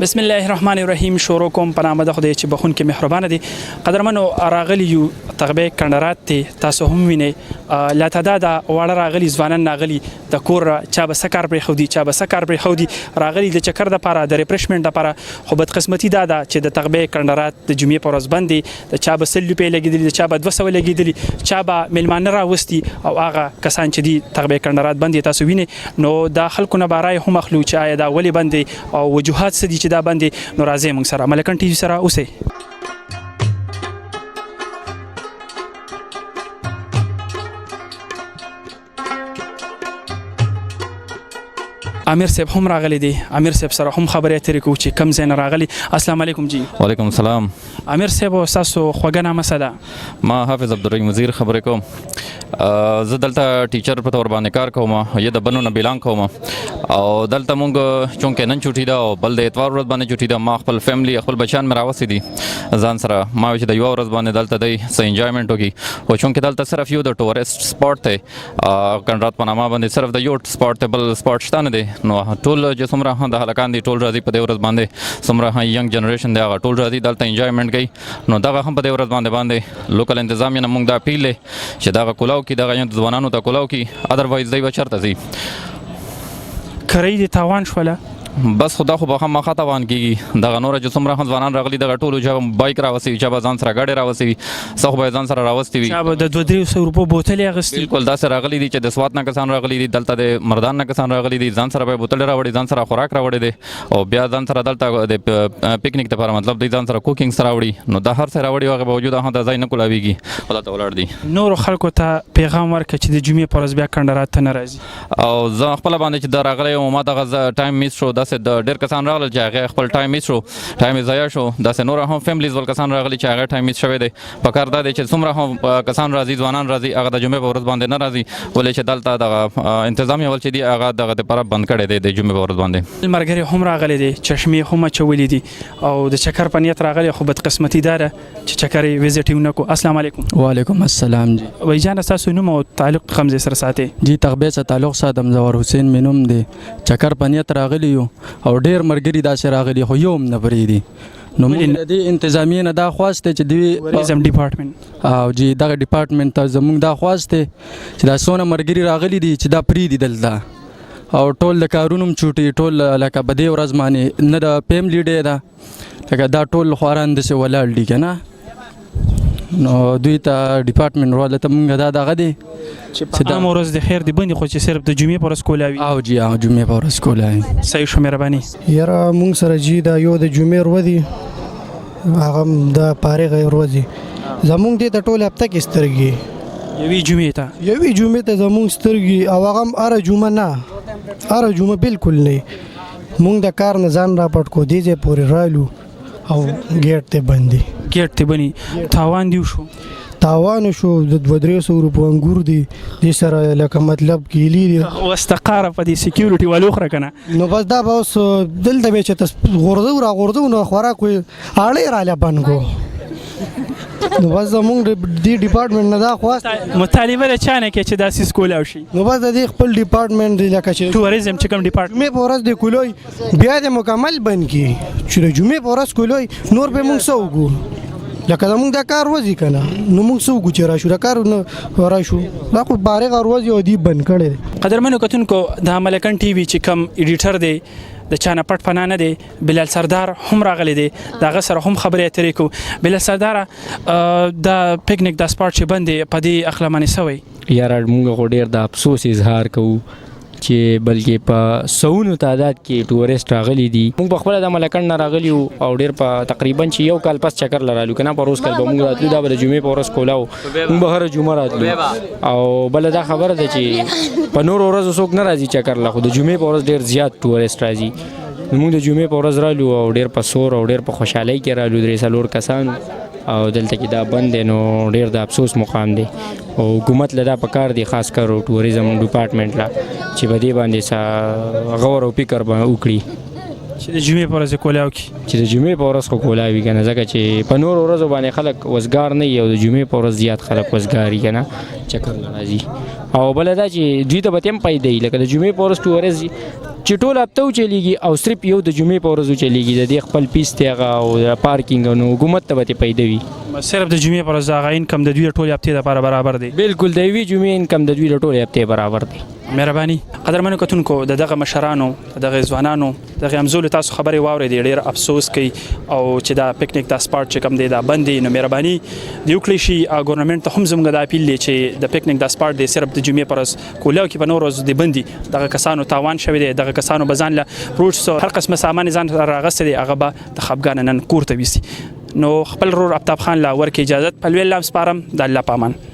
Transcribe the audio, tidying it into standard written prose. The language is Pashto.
بسم الله الرحمن الرحیم. شروع کوم په نامه د خدای چې بخون کې مهربان دي. قدرمنو، راغلی یو تغبه کندرات ته. تاسو هم وینئ، لا تعداد واړه راغلي، ځوانان راغلي د کور، چا به سکار پرې خو دي، چا به سکار پرې خو دي، راغلي د چکر د پاره، د refreshment د پاره. خو بدقسمتي دا ده چې د تغبه کندرات د جمعې پر ورځ بند دي. د چا به 100 روپۍ لګېدلي، د چا به 200 لګېدلي، چا به میلمانه راوستي او هغه کسان چې دي، تغبه کندرات بند دي. تاسو وینئ، نو دا خلکو نه بارای هم اخلو چې آیا دا ولې بند دي او وجوهات څه دي چې دا بند دي. نو راځئ، موږ سره ملکن ټي وي سره اوسئ. امیر صاحب هم راغلی دی. امیر صاحب سره هم خبرې اترې کوو چې کم ځای نه راغلی. السلام علیکم جی. وعلیکم السلام. امیر صاحب، تاسو خوږه نامه څه ده؟ ما حافظ عبدالرحیم وزیر خبرې کوم. زه دلته teacher په تور باندې کار کوم، یه د بنو نه belong کوم او دلته مونږ چونکه نن چوټي ده او بل د اتوار ورځ باندې چوټي ده، ما خپل family، خپل بچیان مې راوستي دي ځان سره. ما وی چې د یو ورځ باندې دلته دی څه enjoyment وکړي. او چونکه دلته صرف یو د tourist spot دی، کندرات په نامه باندې صرف د یو spot دی، بل spot شته نه دی. نو ټول چې څومره د هلکان دي، ټول راځي په دې ورځ باندې. څومره young generation دی، هغه ټول راځي دلته enjoyment کوي. نو دغه هم په دې ورځ باندې local انتظامیه نه مونږ دا اپیل دی چې دغه کولاو کې دغه یو ځوانانو ته کولاو کې، otherwise دی به چرته ځي؟ کرۍ دې تاوان شوله؟ بس خدا خو به هم مخه تاوان کیږي. دغه نور چې څومره هم ځوانان راغلي، دغه ټولو چې bike راوستي وي، چا به ځان سره ګاډی راوستي وي، څه خو به ځان سره راوستي وي. چا به د 200-300 روپو بوتلې اخیستي. بالکل، داسې راغلي دي چې د سوات نه کسان راغلي دي دلته، د مردان نه کسان راغلي دي، ځان سره به بوتل راوړي، ځان سره خوراک راوړي دي او بیا ځان سره دلته د پکنیک لپاره، مطلب دوی ځان سره cooking سره راوړي. نو دا هر څه راوړي، هغه باوجود هم دا ځای نه کولاویږي او دلته ولاړ دي. نورو خلکو ته پیغام ورکړه چې د جمعې پر ورځ بیا کندرات ته نه راځي. او زه خپل باندې چې دا راغلی وم، ما دغه time miss شو. داسې د ډېر کسان راغلل چې هغه خپل time miss شو، time یې ضایع شو. داسې نور هم families ول کسان راغلي چې هغه time miss شوی دی. په کار دا دی چې څومره هم کسان راځي، ځوانان راځي، هغه د جمعې په ورځ باندې نه راځي، ولې چې دلته دغه انتظام ول چې دی هغه دغه لپاره بند کړی دی د جمعې په ورځ باندې. مرګري هم راغلي دي، چشمې هم اچولې دي او د چکر په نیت راغلي، خو بدقسمتي دا ده چې چکر یې visit یې ونه کو. السلام علیکم. وعلیکم السلام جی. وای جان، تاسو نوم او تعلق کوم ځای سره ساتي؟ جی، تغبې سره تعلق ساتم، زوار حسین مې نوم دی. چکر په نیت راغلی یو او ډېر مرګري داسې راغلي، خو یو هم نه پرېږدي. نو موږ د دې انتظامیې نه دا خواست دی چې دوی tourism department. او جی، دغه department ته زموږ دا خواست دی چې دا څونه مرګري راغلي دي، چې دا پرېږدي دلته. او ټول د کارونو هم چوټي، ټول لکه په دې ورځ باندې نه د family day ده، لکه دا ټول خواران داسې ولاړ دي که نه. نو دوی ته، department والا ته مونږ دا دغه دی چې په عام ورځ د خیر دی بندي، خو چې صرف د جمعې پر ورځ کولاوي. او جی، او جمعې په ورځ کولاوي. صحیح شو، مهرباني. یاره، مونږ سره جی دا یو د جمعې ورځ دی، هغه هم د فارغه ورځ دی. زمونږ دې ته ټول هفته کې سترګې یوې جمعې ته. یوې جمعې ته زمونږ سترګې، او هغه هم هره جمعه نه، هره جمعه بالکل نه. مونږ د کار نه ځان را پټ کو، دې ځای پورې رالو او gate ته بندي. gate ته بني، تاوان دی شو. تاوان شو، د 200-300 روپو انګور دي، دې سره لکه مطلب کیلي دي. واستقاره په دې security والو خره کنه. نو بس دا به اوس دلته به چې تس غورځو را غورځو، نو خوراک وي اړې را لبن کو. نو بس زمونږ د دې department نه دا خواست. مطالبه له چا نه کې چې داسې کولاو شي؟ نو بس د دې خپل department دی، لکه چې tourism چې کوم department. جمعې په ورځ د کولوي، بیا د مکمل بند کی. چې د جمعې په ورځ کولوي، نور به مونږ څه وکړو؟ لکه زمونږ د کار ورځ که نه، نو مونږ څه وکړو چې راشو د کار نه راشو؟ دا خو فارغه ورځ یو دی بند کړی دی. قدرمنو کتونکو، د ملکن ټي وي چې کم editor دی، د چا نه پټ پناه نه دی، بلال سردار هم راغلی دی. د هغه سره هم خبرې اترې کوو. بلال سردار، دا پکنیک د spot چې بند دی، په دې اخله باندې څه وایي؟ یاره، موږ خو ډېر د افسوس اظهار کوو چې بلکې په سونو تعداد کې tourist راغلي دي. موږ په خپله د ملکنډ نه راغلي یو او ډېر په تقریبا چې یو کال پس چکر له رالو که نه، پروس کال به موږ راتلو. دا به د جمعې په ورځ کولاو، موږ به هره جمعه راتلو. او بله دا خبره ده چې په نورو ورځو څوک نه راځي چکر له، خو د جمعې په ورځ ډېر زیات tourist راځي. نو موږ د جمعې په ورځ رالو او ډېر په سور او ډېر په خوشحالۍ کې رالو، درې څلور کسانو، او دلته کې دا بند دی. نو ډېر د افسوس مقام دی او حکومت له دا پکار دی، خاص کر tourism department له، چې په دې باندې څه غور او فکر به وکړي. چې د جمعې په ورځ کولاو کې. چې د جمعې په ورځ خو کولاوي که نه، ځکه چې په نورو ورځو باندې خلک وزګار نه وي او د جمعې په ورځ زیات خلک وزګار وي که نه، چکر نه راځي. او بله دا چې دوی ته به هم پیدا وي، لکه د جمعې په ورځ tourist چې ټول هفته وچلیږي او صرف یو د جمعې په ورځ وچلیږي، د دې خپل فیس دی هغه او د پارکینګ، نو حکومت ته به ترې پیدا وي. صرف د جمعې پر ورځ هغه انکم د دوی ټول هفتې لپاره برابر دی. بالکل، د یوې جمعې انکم د دوی د ټولې هفتې برابر دی. مهرباني. قدرمنو کتونکو، د دغه مشرانو، د دغه ځوانانو، دغه همزولو تاسو خبرې واورېدې. ډېر افسوس کوي او چې دا پکنیک دا سپاټ چې کوم دی دا بند دی، نو مهرباني دی وکړئ شي. ګورنمنت ته هم زموږ دا اپیل دی چې د پکنیک دا سپاټ دی صرف د جمعې پر ورځ کولاو کې، په نور ورځ دی بندي. دغه کسانو تاوان شوی دی، دغه کسانو به ځان له فروټس هر قسمه سامان ځان راغسته دی، هغه به د خپګان نن کور ته ویسي. نو خپل ورور افتاب خان لا ورکه اجازه په لوی الله سپارم، د الله پامان.